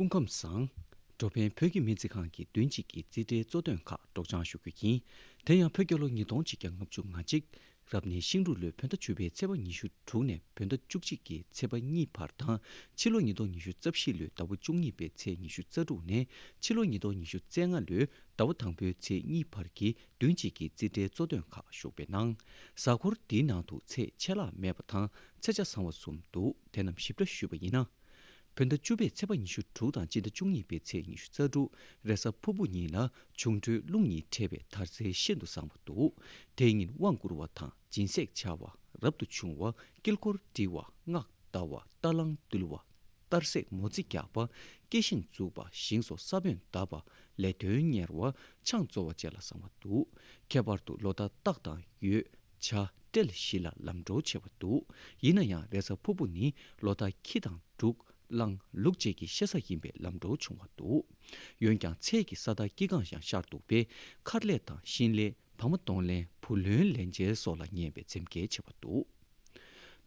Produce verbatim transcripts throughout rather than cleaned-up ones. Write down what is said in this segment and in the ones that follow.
སྐུ་ཁམས་བཟང་། འགྲོ་ཕན་བོད་ཀྱི་སྨན་རྩིས་ཁང་གི་བདུན་གཅིག་གི་རྩིས་ཁྲའི་གཙོ་དོན་ཁག་སྒྲོག་སྦྱང་ཞུ་རྒྱུ་ཡིན། དེ་ཡང་བོད་རྒྱལ་ལོ་ཉིས་སྟོང་ཆིག་བརྒྱ་ལྔ་བཅུ་ང་གཅིག་རབ་གནས་ཤིང་འབྲུག་ལོའི་བོད་ཟླ་བཅུ་པའི་ཚེས་པ་ཉི་ཤུ་དྲུག་ནས་བོད་ཟླ་བཅུ་གཅིག་གི་ཚེས་པ་གཉིས་བར་དང་། ཕྱི་ལོ་ཉིས་སྟོང་ཉི་ཤུ་རྩ་བཞི་ལོའི་ཟླ་བ་བཅུ་གཉིས་པའི་ཚེས་ཉི་ཤུ་རྩ་དྲུག་ནས་ཕྱི་ལོ་ཉིས་སྟོང་ཉི་ཤུ་རྩ་ལྔ་ལོའི་ཟླ་བ་དང་པོའི་ཚེས་གཉིས་བར་གྱི་བདུན་གཅིག་གི་རྩིས་ཁྲའི་གཙོ་དོན་ཁག་ཞུགས་པའི་ནང་། གཟའ་འཁོར་འདིའི་ནང་དུ་ཚེས་ཆད་ལྷག་མེད་པ་དང་ཚེས་ཆ་བཟང་བ་གསུམ་འདུག་དེ་རྣམས་ཞིབ་ཕྲ་ཞུས་པ་ཡིན་ན། བོད་ཟླ་བཅུ་པའི་ཚེས་པ་ཉི་ཤུ་དྲུག་དང་སྤྱི་ཟླ་བཅུ་གཉིས་པའི་ཚེས་ཉི་ཤུ་རྩ་དྲུག་རེས་གཟའ་ཕུར་བུ་གཉིས་ལ་འབྱུང་འཕྲོད་རླུང་གཉིས་འཕྲད་པའི་དར་ཚེས་ཤིན་ཏུ་བཟང་བ་འདུག་དེའི་ཉིན་དབང་བསྐུར་བ་དང་སྦྱིན་སྲེག་བྱ་བ། རབ་ཏུ་བྱུང་བ། དཀྱིལ་འཁོར་འབྲི་བ། སྔགས་བཟླ་བ། རྟ་གླང་འདུལ་བ། གཏར་སྲེག་མོ་རྩིས་རྒྱག་པ། སྐྱེ་ཤིང་འཛུགས་པ། ཞིང་སོགས་ས་བོན་བརྡབ་པ། ལས་དོན་གཉེར་བ། ཆང་བཙོ་བ་བཅས་ལ་བཟང་བ་འདུག་ཁྱད་པར་དུ་ལོ་ཟླ་སྟག་དང་ཡོས། བྱ། སྤྲེལ་བཞི་ལ་ལམ་འགྲོ་ཆེ་བ་འདུག་ཡིན་ན་ཡང་རེས་གཟའ་ཕུར་བུ་ནི་ལོ་ཟླ་ཁྱི་དང་འབྲུག་གླང་ལུག་བཅས་ཀྱི་ཤ་ཟ་ཡིན་པས་ལམ་འགྲོ་བྱུང་བ་འདུག་འོན་ཀྱང་ཚེས་ཀྱི་ས་བདག་སྐྱེ་གང་ཡང་ཤར་འདུག་པས་མཁར་ལས་དང་གཤིན་ལས། བ་མོ་གདོང་ལེན། བུ་ལོན་ལེན་བྱེད་སོགས་ལ་ཉེས་པའི་འཛེམ་གྱིས་ཆེ་བ་འདུག་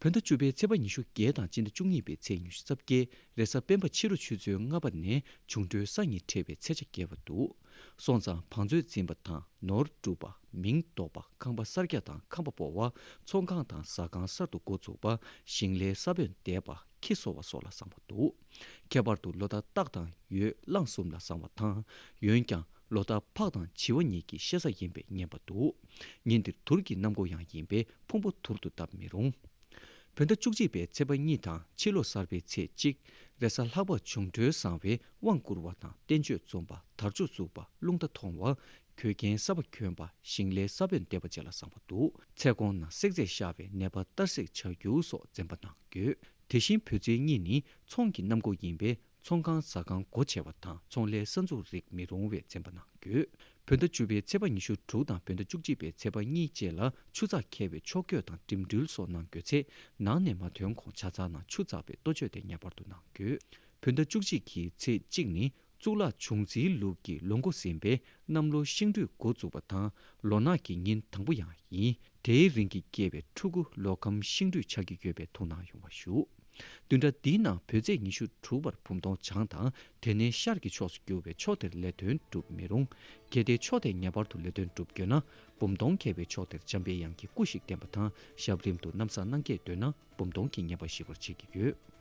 བོད་ཟླ་བཅུ་པའི་ཚེས་པ་ཉི་ཤུ་བརྒྱད་དང་སྤྱི་ཟླ་བཅུ་གཉིས་པའི་ཚེས་ཉི་ཤུ་རྩ་བརྒྱད་རེས་གཟའ་སྤེན་པ་ཕྱི་དྲོ་ཆུ་ཚོད་ལྔ་པ་ནས་འབྱུང་འཕྲོད་ས་གཉིས་འཕྲད་པའི་ཚེས་ཆ་རྒྱས་པ་འདུག་སོང་ཙང་བང་མཛོད་འཛིན་པ་དང་ནོར་སྒྲུབ་པ། མིང་འདོགས་པ། ཁང་པ་གསར་རྒྱག་དང་ཁང་པ་སྤོ་བ། ཚོང་ཁང་དང་ཟ་ཁང་གསར་དུ་འགོ་འཛུགས་པ། ཞིང་ལས་ས་བོན་འདེབས་པ། ཁྱི་གསོ་བ་སོགས་ལ་བཟང་བ་འདུག་ཁྱད་པར་དུ་ལོ་ཟླ་སྟག་དང་ཡོས་གླང་གསུམ་ལ་བཟང་བ་དང་། འོན་ཀྱང་ལོ་ཟླ་ཕག་དང་བྱི་བ་གཉིས་ཀྱི་ཤ་ཟ་ཡིན་པས་ངན་པ་འདུག་ཉིན་འདིར་དུར་གྱི་གནམ་སྒོ་ཡང་ཡིན་པས་ཕུང་པོ་དུར་དུ་བཏབ་མི་རུང་། བོད་ཟླ་བཅུ་གཅིག་པའི་ཚེས་པ་གཉིས་དང་ཕྱི་ལོ་གསར་པའི་ཚེས་གཅིག་རེས་གཟའ་ལྷག་པ་འབྱུང་འཕྲོད་བཟང་བས་དབང་བསྐུར་བ་དང་བསྟན་བཅོས་རྩོམ་པ། དར་ལྕོག་བཙུགས་པ། རླུང་རྟ་མཐོང་བ། གོས་རྒྱན་གསར་པ་གྱོན་པ། ཞིང་ལས་ས་བོན་འདེབས་པ་བཅས་ལ་བཟང་བ་འདུག་ཚེས་གོང་ན་བསྲེག་རྫས་ཤར་བས་ནད་པ་གཏར་སྲེག་བྱ་རྒྱུ་སོགས་འཛེམ་པ་གནང་དགོས། དེ་བཞིན་བོད་ཚེས་གཉིས་ནི་ཚོང་གི་གནམ་སྒོ་ཡིན་པས་ཚོང་ཁང་ཟ་ཁང་སྒོ་ཕྱེ་བ་དང་ཚོང་ལས་ས་འཛུགས་རིགས་མི་རུང་བས་འཛེམ་པ་གནང་དགོས། བོད་ཟླ་བཅུ་པའི་ཚེས་པ་ཉི་ཤུ་དྲུག་དང་བོད་ཟླ་བཅུ་གཅིག་པའི་ཚེས་པ་གཉིས་བཅས་ལ་ཆུ་ཚགས་འཁེལ་བའི་ཕྱོགས་བསྐྱོད་དང་འགྲིམ་འགྲུལ་སོགས་གནང་དགོས་ཚེ་ནང་ནས་མ་ཐོན་གོང་ཆ་ཚང་ནང་ཆུ་འཛག་པའི་ལྟོ་བཅོས་དེ་ངེས་པར་དུ་གནང་དགོས། བོད་ཟླ་བཅུ་གཅིག་གི་ཚེས་གཅིག་ནི་གཙུག་ལག་འབྱུང་རྩིས་ལུགས་ཀྱི་ལོ་འགོ་ཟིན་པས་གནམ་ལོ་ཤིང་འབྲུས་འགོ་འཛུགས་པ་དང་ལོ་ནག་གི་ཉིན་དང་པོ་ཡང་ཡིན། དེའི་རིང་གི་སྐྱེས་པའི་ཕྲུ་གུ་ལོ་ཁམས་ཤིང་འབྲུས་ཆགས་ཀྱི་ཡོད་པས་ཐུགས་སྣང་ཡོང་བ་ཞུ། བདུན་ཕྲག་འདིའི་ནང་བོད་ཚེས་ཉི་ཤུ་དྲུག་པར་བུམ་སྟོང་བྱང་དང་དེ་ནས་ཤར་གྱི་ཕྱོགས་སུ་རྒྱུ་བའི་ཕྱོགས་དེར་ལས་དོན་སྒྲུབ་མི་རུང་། གལ་ཏེ་ཕྱོགས་དེར་ངེས་པར་དུ་ལས་དོན་སྒྲུབ་དགོས་ན་བུམ་སྟོང་འཁེལ་བའི་ཕྱོགས་དེར་འཇམ་པའི་དབྱངས་ཀྱི་སྐུ་ཞིག་བསྟན་པ་དང་ཞབས་རིམ་དུ་ནམ་བཟང་གནང་གལ་འདོད་ན་བུམ་སྟོང་གི་བརྙན་པར་གཞིགས་པར་བྱེད་ཀྱི་ཡོད།